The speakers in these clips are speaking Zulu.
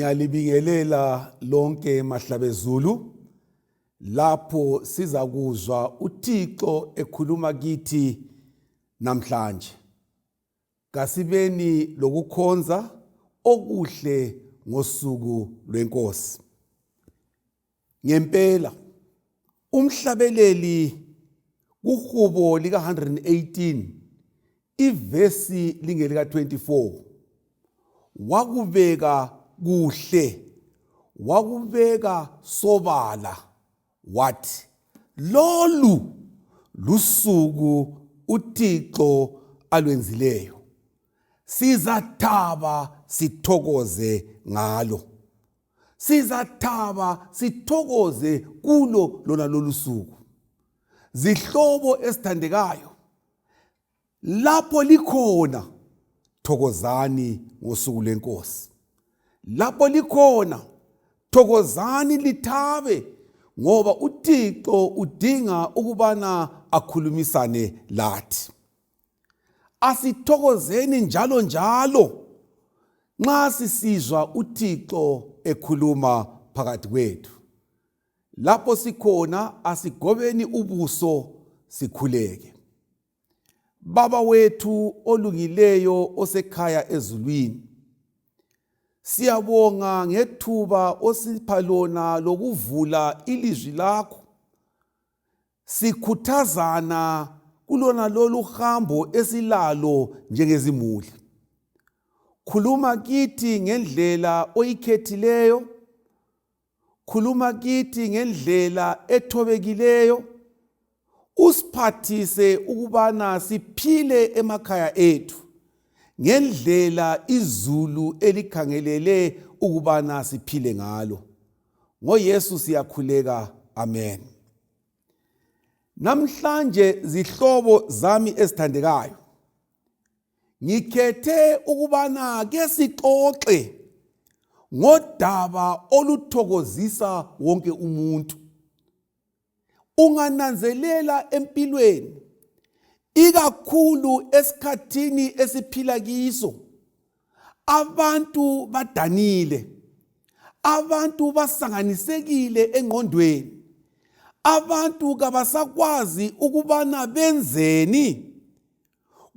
Ngiyalibingelela lonke mahlabezulu lapho siza kuzwa uThixo ekhuluma kithi namhlanje. Kasibeni lokukhonza okuhle ngosuku lwenkosi. Ngempela umhlabeleli kuhubo lika 118 ivesi lingelika 24 wakubeka kuhle wakubeka sobala wathi lolu lusuku uThixo alwenzileyo sizathaba sithokoze ngalo sizathaba sithokoze kulo lona lolu suku zihlobo ezithandekayo lapho likhona thokozani ngosuku lwenkosi lapho likhona thokozani lithabe ngoba uThixo udinga ukubana akhulumisane lathi asithokozeni njalo njalo nxa sisizwa uThixo ekhuluma phakathi kwethu lapho sikhona asigobeni ubuso sikhuleke Baba wethu olungileyo osekhaya ezulwini siyabonga ngethuba osipha lona lokuvula ilizwi lakho sikhuthazana kulona lolu hambo esilalo njengezimuli khuluma kithi ngendlela oyikhethileyo khuluma kithi ngendlela ethobekileyo usiphathise ukubana siphile emakhaya ethu ngendlela izulu elikhangelele ukubana siphile ngalo ngoYesu siyakhuleka amen namhlanje zihlobo zami ezithandekayo ngikhethe ukubana ke sixoxe ngodaba oluthokozisa wonke umuntu ungananzelela empilweni ikakhulu esikhathini esiphila kiso abantu badanile abantu basanganisekile engqondweni abantu kabasakwazi ukubana benzeni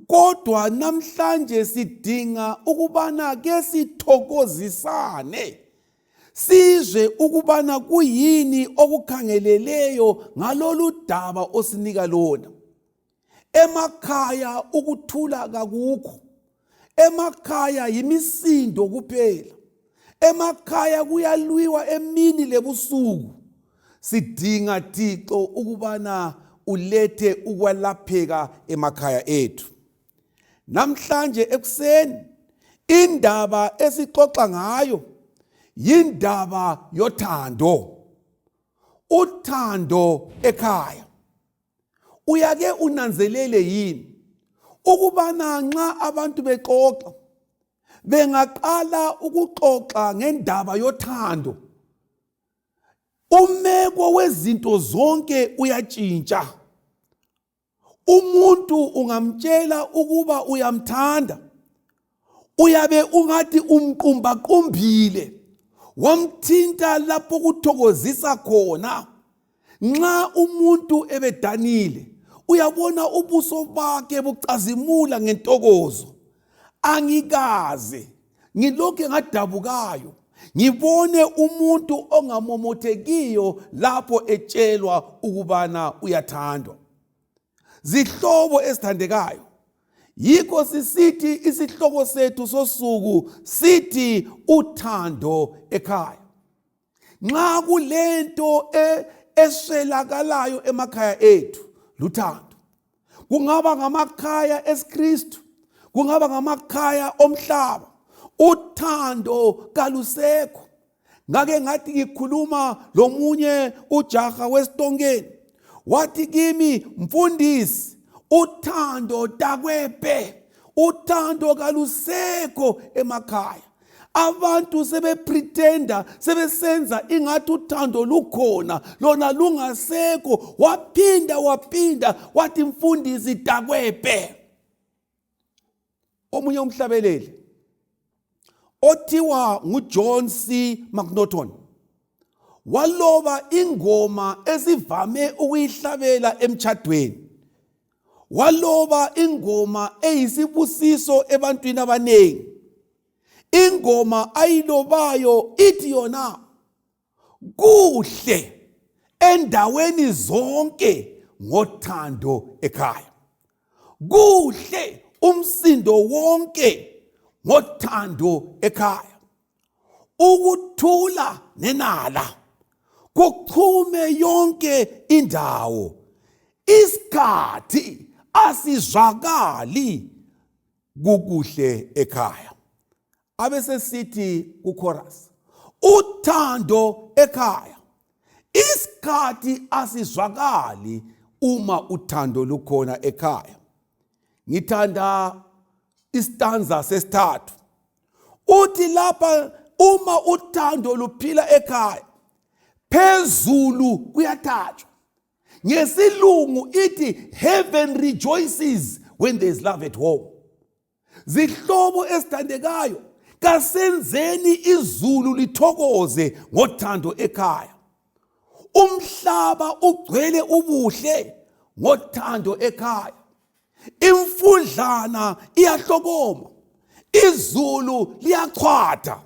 kodwa namhlanje sidinga ukubana ke sithokozisane sizwe ukubana kuyini okukhangeleleyo ngalolu daba osinika lona emakhaya ukuthula kakukho emakhaya yimisindo kuphela emakhaya kuyalwiwa emini lebusuku sidinga Thixo ukubana ulethe ukwelapheka emakhaya ethu namhlanje ekuseni indaba esixoxa ngayo yindaba yothando uthando ekhaya uyake unanzelele yini ukubana nxa abantu bexoxa bengaqala ukuxoxa ngendaba yothando umeko wezinto zonke uyatshintsha umuntu ungamtshela ukuba uyamthanda uyabe ungathi umqumbaqumbile wamthinta lapho kuthokozisa khona nxa umuntu ebedanile uyabona ubuso bakhe bucazimula ngentokozo angikaze ngilokhu ngadabukayo ngibone umuntu ongamomothekiyo lapho etshelwa ukubana uyathandwa zihlobo ezithandekayo yikho sisithi isihloko sethu sosuku sithi uthando ekhaya nxa kulento e, eswelakalayo emakhaya ethu luthando kungaba ngamakhaya esiKristu kungaba ngamakhaya omhlaba uthando kalusekho ngake ngathi ngikhuluma lomunye ujaha wesitonkeni wathi kimi mfundisi uthando takwepe uthando kalusekho emakhaya abantu sebepretenda sebesenza ingathi uthando lukhona lona lungasekho waphinda waphinda wathi mfundisi dakwepe omunye umhlabeleli Othiwa nguJohn C McNaughton waloba ingoma esivame ukuyihlabela emtshadweni. Waloba ingoma eyisibusiso ebantwini abanengi. Ingoma ayilobayo ithi yona kuhle endaweni zonke ngothando ekhaya. Kuhle umsindo wonke ngothando ekhaya. Ukuthula nenala kuchume yonke indawo. Isikhathi asizwakali kukuhle ekhaya. Abesesithi kuchorus, uthando ekhaya isikhathi asizwakali uma uthando lukhona ekhaya. Ngithanda istanza sesithathu. Uthi lapha uma uthando luphila ekhaya, phezulu kuyathatshwa. Ngesilungu ithi heaven rejoices when there is love at home. Zihlobo ezithandekayo, kasenzeni izulu lithokoze ngothando ekhaya. Umhlaba ugcwele ubuhle ngothando ekhaya. Imfudlana iyahlokoma, izulu liyachwatha,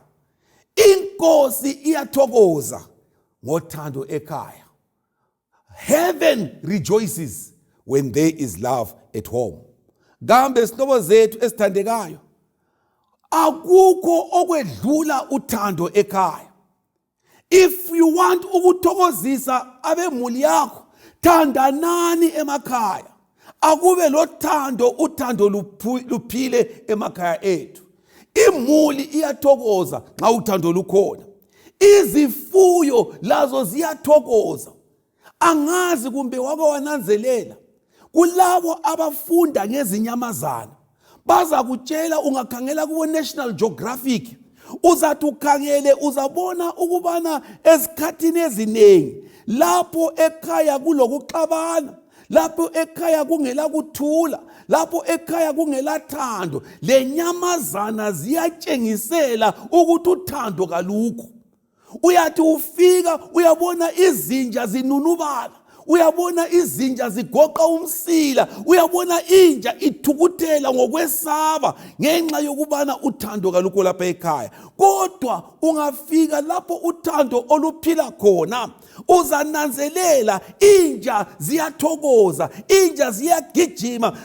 inkosi iyathokoza ngothando ekhaya. Heaven rejoices when there is love at home. Kambe sihlobo zethu esithandekayo, akukho okwedlula uthando ekhaya. If you want ukuthokozisa abemuli yakho, thandanani emakhaya. Akube lothando, uthando luphile emakhaya ethu. Imuli iyathokoza nxa uthando lukhona. Izifuyo lazo ziyathokoza. Angazi kumbe wake wananzelela, kulabo abafunda ngezinyamazana bazakutshela, ungakhangela kubo National Geographic, uzathi ukhangele uzabona ukubana ezikhathini eziningi lapho ekhaya kulokuxabana, lapho ekhaya kungela kuthula, lapho ekhaya kungelathando, lenyamazana ziyatshengisela ukuthi uthando kalukho. Uyathi ufika uyabona izinja zinunubala, uyabona izinja zigoqa umsila, uyabona inja ithukuthela ngokwesaba ngenxa yokubana uthando kalukho lapha ekhaya. Kodwa ungafika lapho uthando oluphila khona, uzananzelela inja ziyathokoza, inja ziyagijima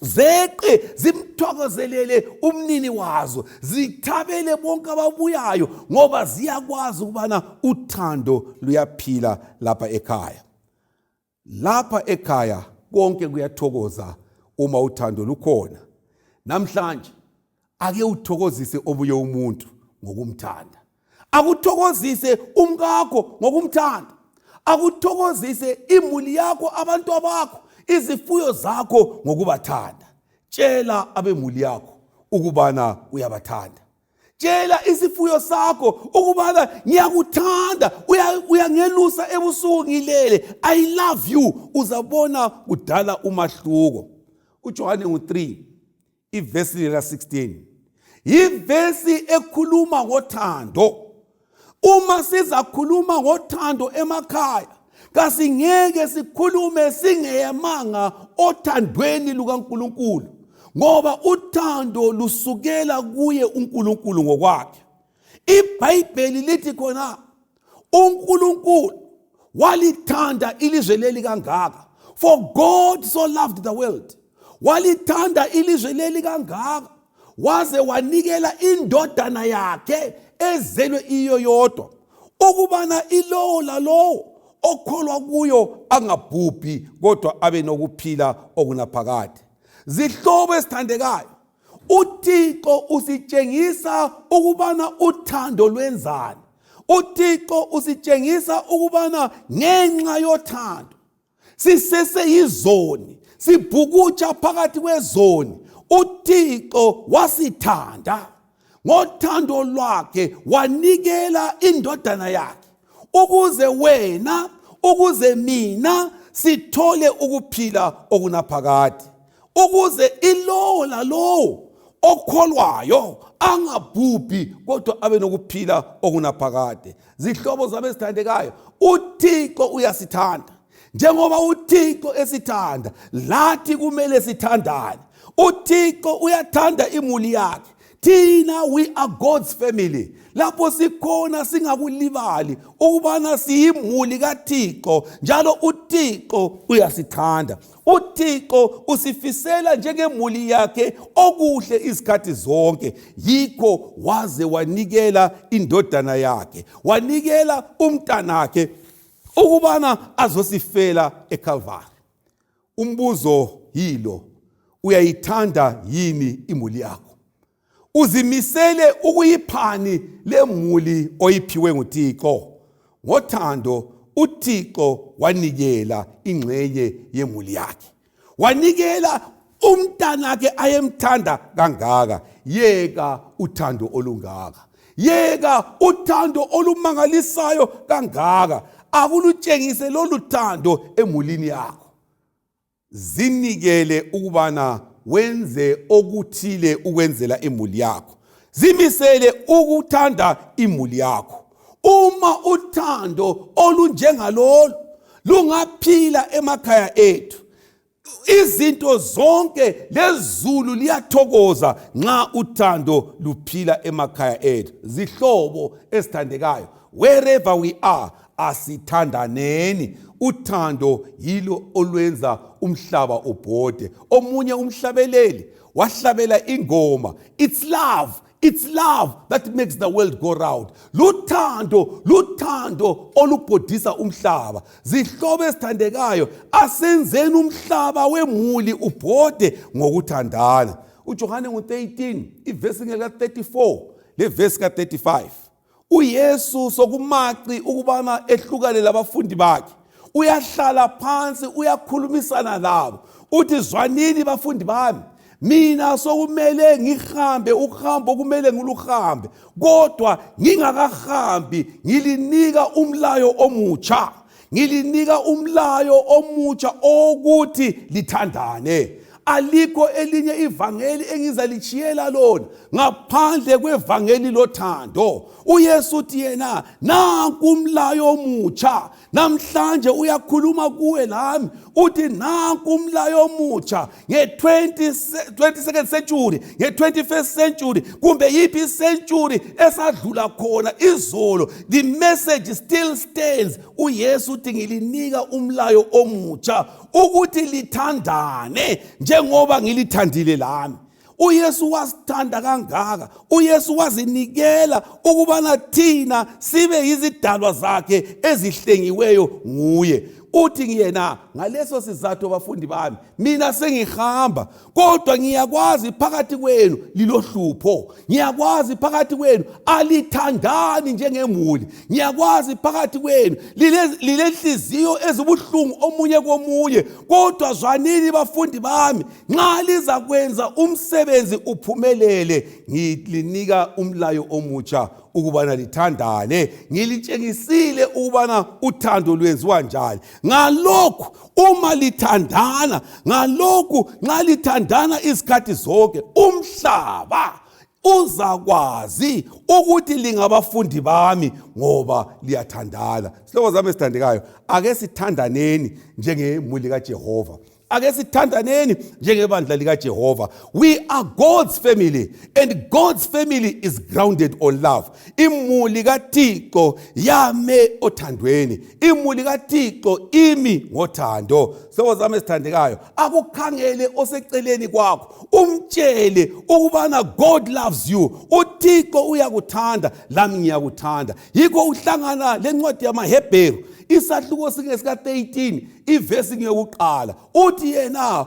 zeqe zimthokozelele umnini wazo, zithabele bonke ababuyayo, ngoba ziyakwazi ukubana uthando luyaphila lapha ekhaya. Lapha ekhaya konke kuyathokoza uma uthando lukhona. Namhlanje ake uthokozise omunye umuntu ngokumthanda. Akuthokozise umkakho ngokumthanda. Akuthokozise imuli yakho, abantu abakho, izifuyo zakho ngokubathanda. Tshela abemuli yakho ukubana uyabathanda. Tshela isifuyo sakho ukubana ngiyakuthanda, uyangelusa ebusuku ngilele, I love you. Uzabona kudala umahluko. UJohane ngu-3 ivesi lika-16 yivesi ekhuluma ngothando. Uma sizakhuluma ngothando emakhaya, kasingeke sikhulume singeyamanga othandweni lukaNkulunkulu, ngoba uthando lusukela kuye uNkulunkulu ngokwakhe. IBhayibheli lithi khona uNkulunkulu walithanda ilizwe leli kangaka, for God so loved the world, walithanda ilizwe leli kangaka waze wanikela indodana yakhe ezelwe iyo yodwa, ukubana ilowo lalowo okholwa kuyo angabhubhi kodwa abe nokuphila okunaphakade. Zihlobo esithandekayo, uThixo usitshengisa ukubana uthando lwenzani. UThixo usitshengisa ukubana ngenxa yothando siseseyizoni, sibhukutsha phakathi kwezoni, uThixo wasithanda ngothando lwakhe wanikela indodana yakhe ukuze wena, ukuze mina sithole ukuphila okunaphakade, ukuze ilowo lalowo Okholwayo angabhubhi kodwa abe nokuphila okunaphakade. Zihlobo zami ezithandekayo, uThixo uyasithanda. Njengoba uThixo esithanda, lathi kumele sithandane. UThixo uyathanda imuli yakhe. Thina we are God's family. Lapho sikhona singakulibali ukubana siyimuli kaThixo, njalo uThixo uyasithanda. UThixo usifisela njengemuli yakhe okuhle izikhathi zonke. Yikho waze wanikela indodana yakhe, wanikela umntanakhe ukubana azosifela eCalvary. Umbuzo yilo, uyayithanda yini imuli yakho? Uzimisele ukuyiphani lemuli oyiphiwe nguThixo? Ngothando uThixo wanikela ingxenye yemuli yakhe, wanikela umntanakhe ayemthanda kangaka. Yeka uthando olungaka, yeka uthando olumangalisayo kangaka. Akulutshengise lolu thando emulini yakho. Zinikele ukubana wenze okuthile ukwenzela imuli yakho. Zimisele ukuthanda imuli yakho. Uma uthando olunjengalolu lungaphila emakhaya ethu, izinto zonke lezulu liyathokoza nxa uthando luphila emakhaya ethu. Zihlobo ezithandekayo, wherever we are, asithandaneni. Uthando yilo olwenza umhlaba ubhode. Omunye umhlabeleli wahlabela ingoma, it's love, it's love that makes the world go round. Luthando, luthando olubhodisa umhlaba. Zihlobo ezithandekayo, asenzeni umhlaba wemuli ubhode ngokuthandana. UJohane ngo-13 ivesi ngeka-34 levesi ka-35, uYesu sokumaci ukubana ehlukane labafundi bakhe, uyahlala phansi uyakhulumisana labo, uthi zwanini bafundi bami, mina sokumele ngihambe uhambo okumele ngiluhambe, kodwa ngingakahambi ngilinika umlayo omutsha, ngilinika umlayo omutsha okuthi lithandane. Alikho elinye ivangeli engizalitshiyela lona ngaphandle kwevangeli lothando. uYesu uthi yena nanku umlayo omutsha. Namhlanje uyakhuluma kuwe lami, uthi nanku umlayo omutsha nge-22nd century, nge-21st century, kumbe yiphi century esadlula khona izolo, the message still stands. uYesu uthi ngilinika umlayo omutsha ukuthi lithandane njengoba ngilithandile lami. uYesu wasithanda kangaka, uYesu wazinikela ukubana thina sibe yizidalwa zakhe ezihlengiweyo nguye. Uthi yena ngaleso sizathu, bafundi bami, mina sengihamba, kodwa ngiyakwazi phakathi kwenu lilohlupho, ngiyakwazi phakathi kwenu alithandani njengemuli, ngiyakwazi phakathi kwenu lilenhliziyo ezibuhlungu omunye komunye, kodwa zwanini bafundi bami, nxa lizakwenza umsebenzi uphumelele, ngilinika umlayo omutsha ukubana lithandane. Ngilitshengisile ukubana uthando lwenziwa njani. Ngalokhu uma lithandana, ngalokhu nxa lithandana izikhathi zonke, umhlaba uzakwazi ukuthi lingabafundi bami ngoba liyathandana. Sihlobo zami esithandekayo, ake sithandaneni njengemuli kaJehova, ake sithandaneni njengebandla likaJehova. We are God's family and God's family is grounded on love. Imuli kaThixo yame othandweni, imuli kaThixo imi ngothando. Sihlobo zami esithandekayo, akukhangele oseceleni kwakho, umtshele ukubana God loves you, uThixo uyakuthanda, lami ngiyakuthanda. Yikho uhlangana lencwadi yamaHebheru isahluko singesika-13 ivesi ngeyokuqala, uthi yena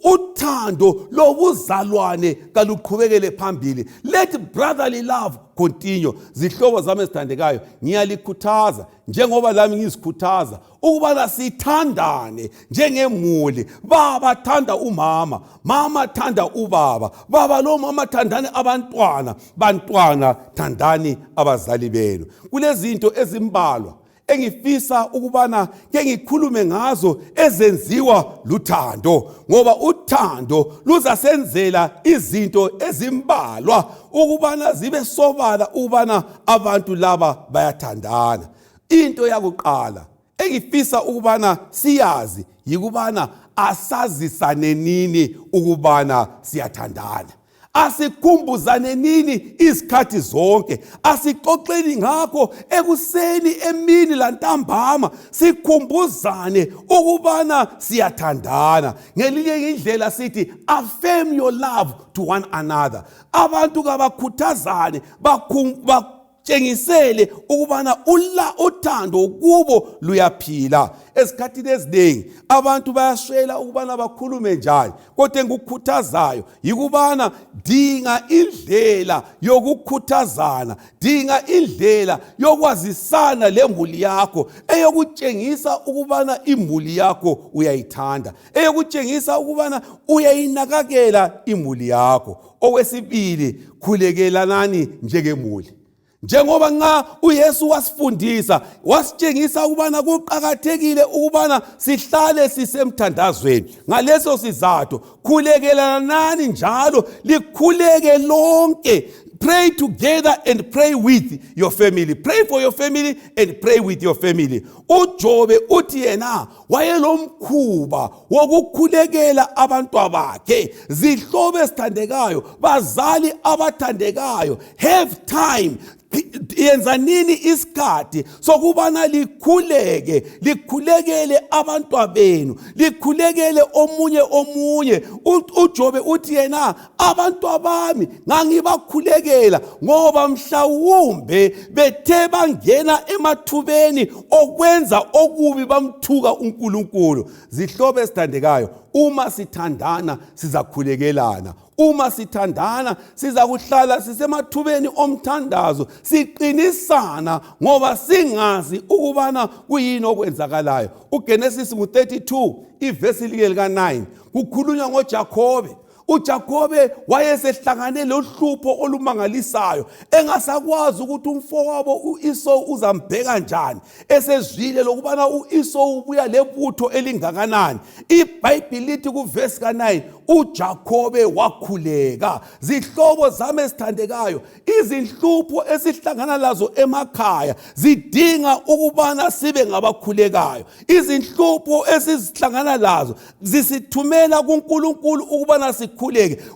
uthando lobuzalwane kaluqhubekele phambili, let brotherly love continue. Zihlobo zami ezithandekayo, ngiyalikhuthaza njengoba lami ngizikhuthaza ukubana sithandane njengemuli. Baba thanda umama, mama thanda ubaba, baba lo mama thandani abantwana, bantwana thandani abazali benu. Kulezinto ezimbalwa Engifisa ukubana ke ngikhulume ngazo ezenziwa luthando, ngoba uthando luzasenzela izinto ezimbalwa ukubana zibe sobala ukubana abantu laba bayathandana. Into yakuqala engifisa ukubana siyazi yikubana asazisane nini ukubana siyathandana. Asikhumbuzane nini izikhathi zonke, asixoxeni ngakho ekuseni, emini lantambama, sikhumbuzane ukubana siyathandana. Ngelinye indlela sithi affirm your love to one another. Abantu kabakhuthazane, tshengisele ukubana ula uthando kubo luyaphila. Ezikhathini eziningi abantu bayaswela ukubana bakhulume njani, kodwa engikukhuthazayo yikubana dinga indlela yokukhuthazana, dinga indlela yokwazisana lemuli yakho, eyokutshengisa ukubana imuli yakho uyayithanda, eyokutshengisa ukubana uyayinakakela imuli yakho. Okwesibili, khulekelanani njengemuli. Njengoba nxa uYesu wasifundisa, wasitshengisa ukubana kuqakathekile ukubana sihlale sisemthandazweni. Ngaleso sizathu, khulekelanani njalo likhuleke lonke. Pray together and pray with your family. Pray for your family and pray with your family. UJobe uthi yena wayelomkhuba wokukhulekela abantwabakhe. Zihlobo ezithandekayo, bazali abathandekayo, have time, yenzanini isikhathi sokubana likhuleke, likhulekele abantwabenu, likhulekele omunye omunye. UJobe uthi yena abantwabami ngangibakhulekela ngoba mhlawumbe bethe bangena emathubeni okwenza okubi bamthuka uNkulunkulu. Zihlobo ezithandekayo, uma sithandana sizakhulekelana, uma sithandana sizakuhlala sisemathubeni omthandazo, siqinisana ngoba singazi ukubana kuyini okwenzakalayo. UGenesis ngu-32 ivesi like lika-9 kukhulunywa ngoJakhobe. UJakobe wayesehlangane lohlupho olumangalisayo, engasakwazi ukuthi umfowabo u-Esau uzambheka njani, esezwile lokubana u-Esau ubuya lebutho elingakanani. IBhayibhili lithi kuvesi ka-9 uJakobe wakhuleka. Zihlobo zami ezithandekayo, izinhlupho esihlangana lazo emakhaya zidinga ukubana sibe ngabakhulekayo. Izinhlupho esizihlangana lazo zisithumela kuNkulunkulu ukubana sikhuleke.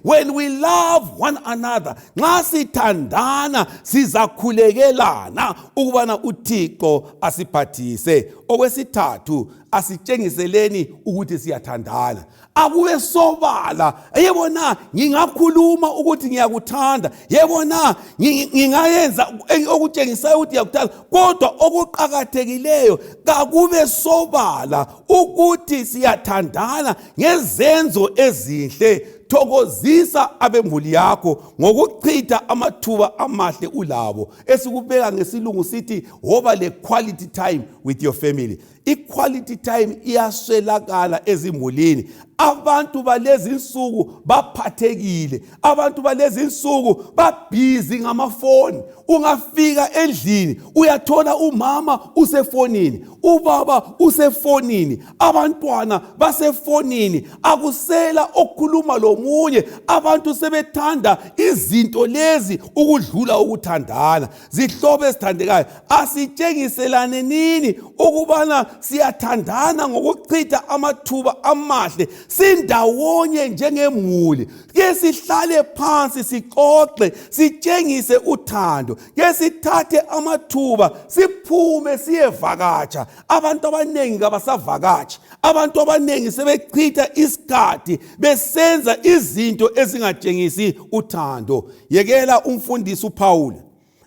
When we love one another, nxa sithandana sizakhulekelana ukubana uThixo asiphathise. Okwesithathu, asitshengiseleni ukuthi siyathandana. Akube sobala, yebo na ngingakhuluma ukuthi ngiyakuthanda, yebo na ngingayenza okutshengisayo ukuthi ngiyakuthanda, kodwa okuqakathekileyo kakube sobala ukuthi siyathandana ngezenzo ezinhle. Thokozisa abemuli yakho ngokuchitha amathuba amahle ulabo. Esikubeka ngesilungu sithi woba le quality time with your family. I-quality time iyaswelakala ezimulini. Abantu balezi insuku baphathekile, abantu balezi insuku babhizi ngamafoni. Ungafika endlini uyathola umama usefonini, ubaba usefonini, abantwana basefonini, akusela okukhuluma lomunye. Abantu sebethanda izinto lezi ukudlula ukuthandana. Zihlobo ezithandekayo, asitshengiselane nini ukubana siyathandana ngokuchitha amathuba amahle sindawonye njengemuli. Ke sihlale phansi sixoxe, sitshengise uthando. Ke sithathe amathuba siphume siyevakatsha. Abantu abaningi kabasavakatshi, abantu abaningi sebechitha isikhathi besenza izinto ezingatshengisi uthando. Yekela umfundisi uPaul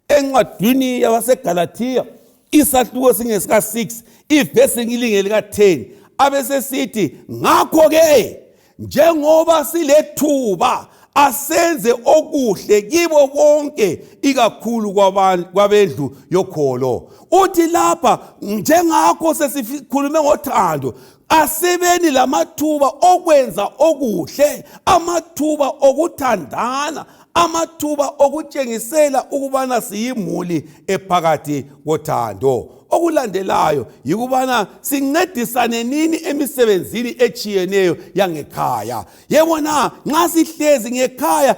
encwadini yabaseGalathiya isahluko singesika-6 ivesi ngilinge lika-10 abesesithi, ngakho-ke njengoba silethuba asenze okuhle kibo bonke, ikakhulu kwabendlu yokholo. Uthi lapha njengakho sesikhulume ngothando, asebeni lamathuba okwenza okuhle, amathuba okuthandana, amathuba okutshengisela ukubana siyimuli ephakathi kothando. Okulandelayo yikubana sincedisane nini emisebenzini etshiyeneyo yangekhaya. Yebo na, nxa sihlezi ngekhaya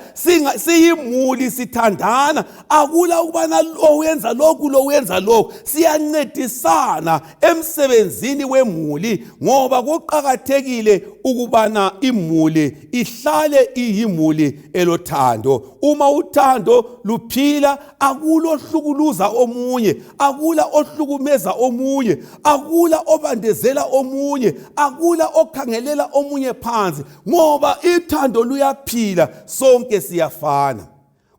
siyimuli sithandana, akula ukubana lo uyenza lokhu lo uyenza lokhu, siyancedisana emsebenzini wemuli, ngoba kuqakathekile ukubana imuli ihlale iyimuli elothando. Uma uthando luphila, akula ohlukuluza omunye, akula ohlukumeza omunye, akula obandezela omunye, akula okhangelela omunye phansi, ngoba ithando luyaphila, sonke siyafana.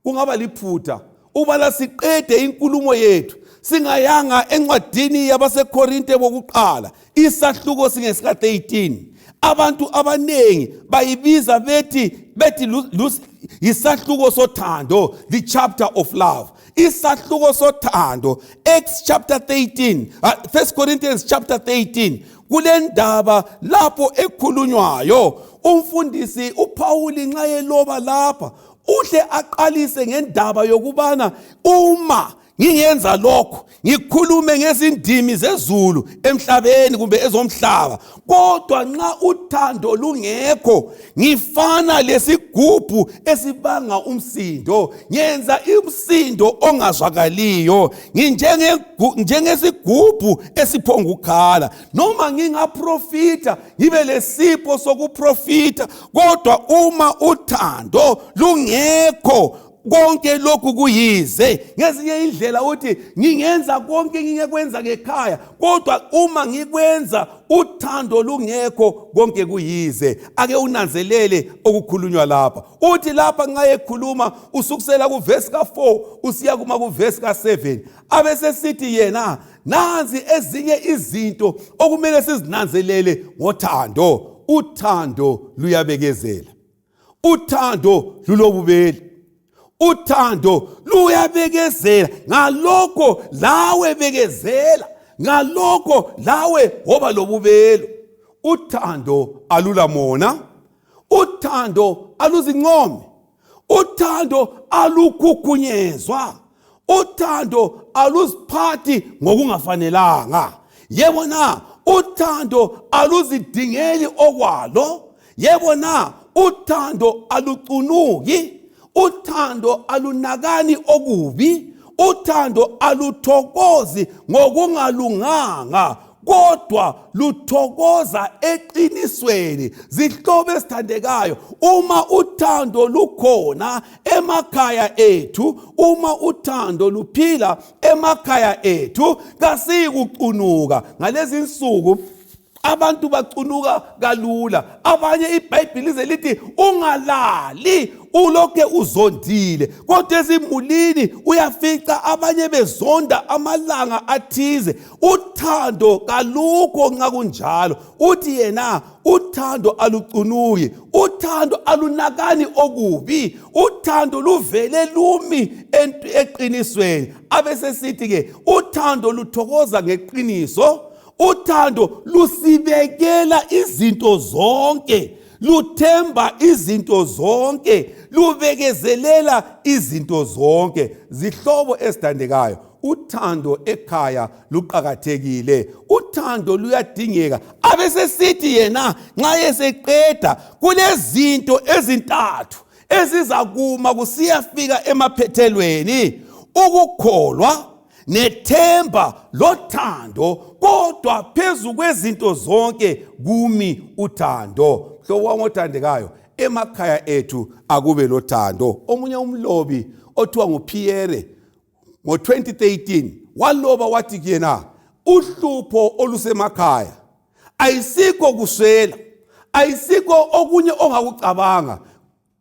Kungaba liphutha ubala siqede inkulumo yethu singayanga encwadini yabaseKorinte bokuqala isahluko singesika-13. Abantu abaningi bayibiza bethi yisahluko sothando, the chapter of love, isahluko sothando. Acts chapter 13, 1 Corinthians chapter 13, kule ndaba lapho ekhulunywayo. Umfundisi uPauli nxa eloba lapha uhle aqalise ngendaba yokubana uma ngingenza lokho, ngikhulume ngezindimi zezulu emhlabeni kumbe ezomhlaba, kodwa nxa uthando lungekho ngifana lesigubhu esibanga umsindo, ngenza umsindo ongazwakaliyo, nginjengesigubhu esiphongukhala. Noma ngingaprofita, ngibe lesipho sokuprofita, kodwa uma uthando lungekho konke lokhu kuyize. Ngezinye indlela uthi ngingenza konke ngingekwenza ngekhaya, kodwa uma ngikwenza uthando lungekho konke kuyize. Ake unanzelele okukhulunywa lapha. Uthi lapha nxa ekhuluma usukusela kuvesi ka-4 usiya kuma kuvesi ka-7, abesesithi yena nanzi ezinye izinto okumele sizinanzelele ngothando. Uthando luyabekezela, uthando lulobubeli, uthando luyabekezela. Ngalokho lawe bekezela, ngalokho lawe woba lobubelo. Uthando alulamona, uthando aluzincomi, uthando alukhukhunyezwa, uthando aluziphathi ngokungafanelanga. Yebo na, uthando aluzidingeli okwalo. Yebo na, uthando alucunuki, uthando alunakani okubi, uthando aluthokozi ngokungalunganga, kodwa luthokoza eqinisweni. Zihlobo esithandekayo, uma uthando lukhona emakhaya ethu, uma uthando luphila emakhaya ethu, kasiyikucunuka. Ngalezi insuku abantu bacunuka kalula. Abanye iBhayibhili lize lithi ungalali ulokhe uzondile, kodwa ezimulini uyafica abanye bezonda amalanga athize. Uthando kalukho nxa kunjalo. Uthi yena uthando alucunuki, uthando alunakani okubi, uthando luvele lumi eqinisweni. Abesesithi ke uthando luthokoza ngeqiniso, uthando lusibekela izinto zonke, luthemba izinto zonke, lubekezelela izinto zonke. Zihlobo ezithandekayo, uthando ekhaya luqakathekile, uthando luyadingeka. Abesesithi yena nxa eseqeda, kulezinto ezintathu ezizakuma kusiyafika emaphethelweni: ukukholwa nethemba lothando, kodwa phezu kwezinto zonke kumi uthando. Hlobo wami othandekayo, emakhaya ethu akube lothando. Omunye umlobi othiwa nguPierre ngo-2013 waloba wathi kuyena uhlupho olusemakhaya ayisikho kuswela, ayisikho okunye ongakucabanga.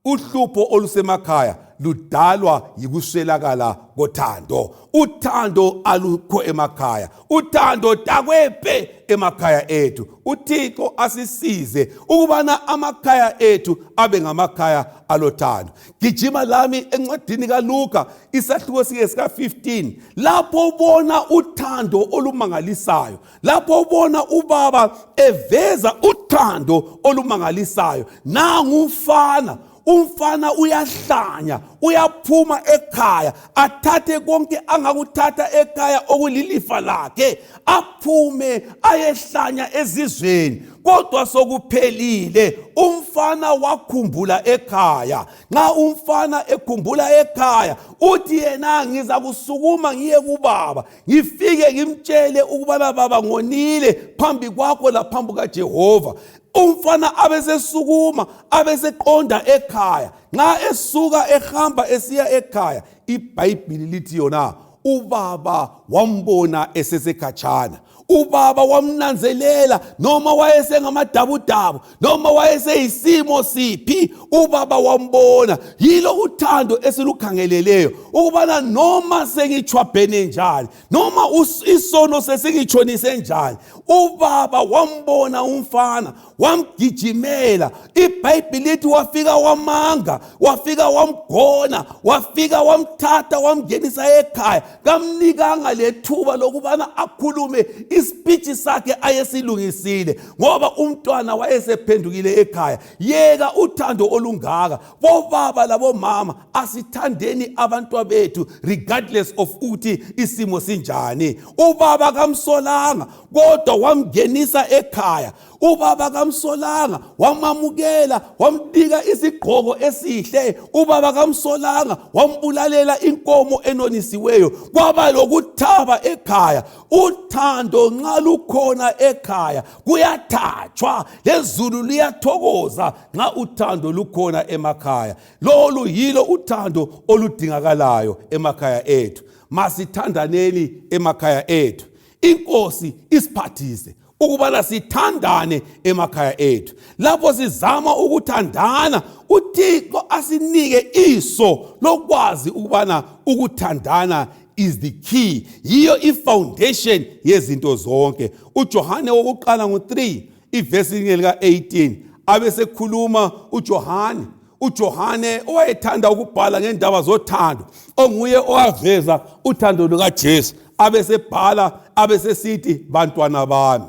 Uhlupho olusemakhaya ludalwa yikuswelakala kothando. Uthando alukho emakhaya, uthando takwepe emakhaya ethu. UThixo asisize ukubana amakhaya ethu abe ngamakhaya alothando. Gijima lami encwadini kaLuka isahluko sike sika-15, lapho ubona uthando olumangalisayo, lapho ubona ubaba eveza uthando olumangalisayo. Nangu umfana. Umfana uyahlanya, uyaphuma ekhaya, athathe konke angakuthatha ekhaya okulilifa lakhe, aphume ayehlanya ezizweni. Kodwa sokuphelile, umfana wakhumbula ekhaya. Nxa umfana ekhumbula ekhaya, uthi yena ngiza kusukuma ngiye kubaba, ngifike ngimtshele ukubana baba ngonile phambi kwakho laphambi kaJehova. Umfana abesesukuma abeseqonda ekhaya. Nxa esuka ehamba esiya ekhaya, iBhayibhili lithi yona ubaba wambona esesekhatshana. Ubaba wamnanzelela, noma wayesengamadabudabu, noma wayeseyisimo siphi, ubaba wambona. Yilo uthando esilukhangeleleyo, ukubana noma sengitshwabhene njani, noma isono sesingitshonise njani, ubaba wambona umfana, wamgijimela. IBhayibhili lithi wafika wamanga, wafika wamgona, wafika wamthatha, wamngenisa ekhaya. Kamnikanga lethuba lokubana akhulume isipitshi sakhe ayesilungisile, ngoba umntwana wayesephendukile ekhaya. Yeka uthando olungaka! Bobaba labomama, asithandeni abantwabethu regardless of ukuthi isimo sinjani. Ubaba kamsolanga, kodwa wamngenisa ekhaya. Ubaba kamsolanga, wamamukela, wamnika isigqoko esihle. Ubaba kamsolanga, wambulalela inkomo enonisiweyo. Kwaba lokuthaba ekhaya. Uthando nxa lukhona ekhaya kuyathatshwa, lezulu liyathokoza nxa uthando lukhona emakhaya. Lolu yilo uthando oludingakalayo emakhaya ethu. Masithandaneni emakhaya ethu. Inkosi isiphathise ukubana sithandane emakhaya ethu. Lapho sizama ukuthandana, uThixo asinike iso lokwazi ukubana ukuthandana is the key, yiyo i-foundation yezinto zonke. UJohane wokuqala ngo-3 ivesi lika-18 abesekhuluma uJohane, uJohane owayethanda ukubhala ngendaba zothando, onguye owaveza uthando lukaJesu, abesebhala abesesithi, bantwana bami,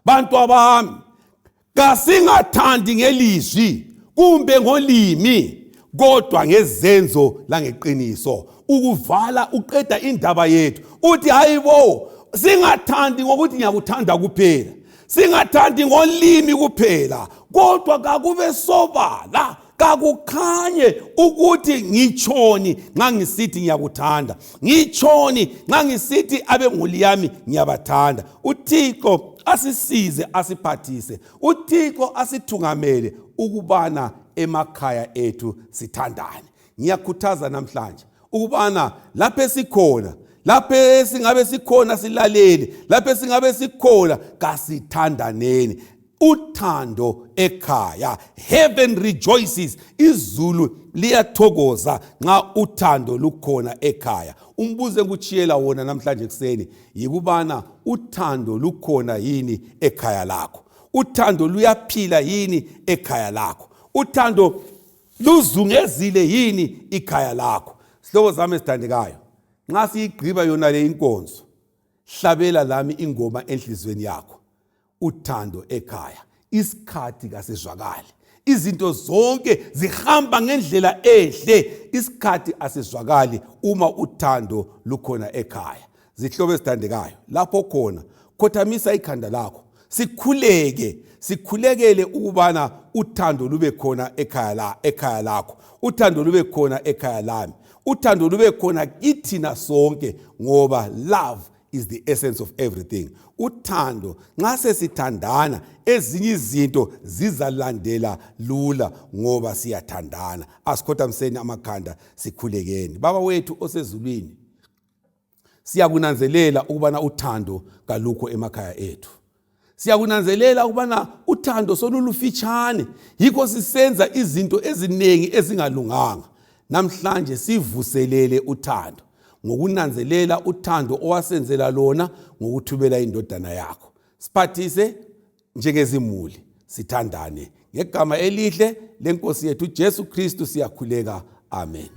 bantwa bami, kasingathandi ngelizwi kumbe ngolimi, kodwa ngezenzo langeqiniso. Ukuvala uqeda indaba yethu, uthi hayibo, singathandi ngokuthi ngiyakuthanda kuphela, singathandi ngolimi kuphela, kodwa kakube sobala, kakukhanye ukuthi ngitshoni nxa ngisithi ngiyakuthanda, ngitshoni nxa ngisithi abemuli yami ngiyabathanda. UThixo asisize, asiphathise, uThixo asithungamele ukubana emakhaya ethu sithandane. Ngiyakhuthaza namhlanje ukubana lapho esikhona, lapho esingabe sikhona silalele, lapho esingabe sikhona kasithandaneni. Uthando ekhaya, heaven rejoices, izulu liyathokoza nxa uthando lukhona ekhaya. Umbuzo engikuchiyela wona namhlanje kuseni yikubana uthando lukhona yini ekhaya lakho? Uthando luyaphila yini ekhaya lakho? Uthando luzungezile yini ikhaya lakho? Sihlobo zami esithandekayo, nxa siyigqiba yona le inkonzo, hlabela lami ingoma enhliziyweni yakho, uthando ekhaya. Isikhathi kasizwakali, izinto zonke zihamba ngendlela enhle, isikhathi asizwakali uma uthando lukhona ekhaya. Zihlobo ezithandekayo, lapho khona khothamisa ikhanda lakho, sikhuleke, sikhulekele ukubana uthando lube khona ekhaya la, ekhaya lakho, uthando lube khona ekhaya lami, uthando lube khona kithina sonke, ngoba love is the essence of everything. Uthando, nxa sesithandana, ezinye izinto zizalandela lula ngoba siyathandana. Asikhothamiseni amakhanda, sikhulekeni. Baba wethu osezulwini, siyakunanzelela ukubana uthando kalukho emakhaya ethu. Siyakunanzelela ukubana uthando solulufitshane, yikho sisenza izinto eziningi ezingalunganga. Namhlanje sivuselele uthando ngokunanzelela uthando owasenzela lona ngokuthumela indodana yakho. Siphathise njengezimuli, sithandane. Ngegama elihle lenkosi yethu Jesu Kristu siyakhuleka, amen.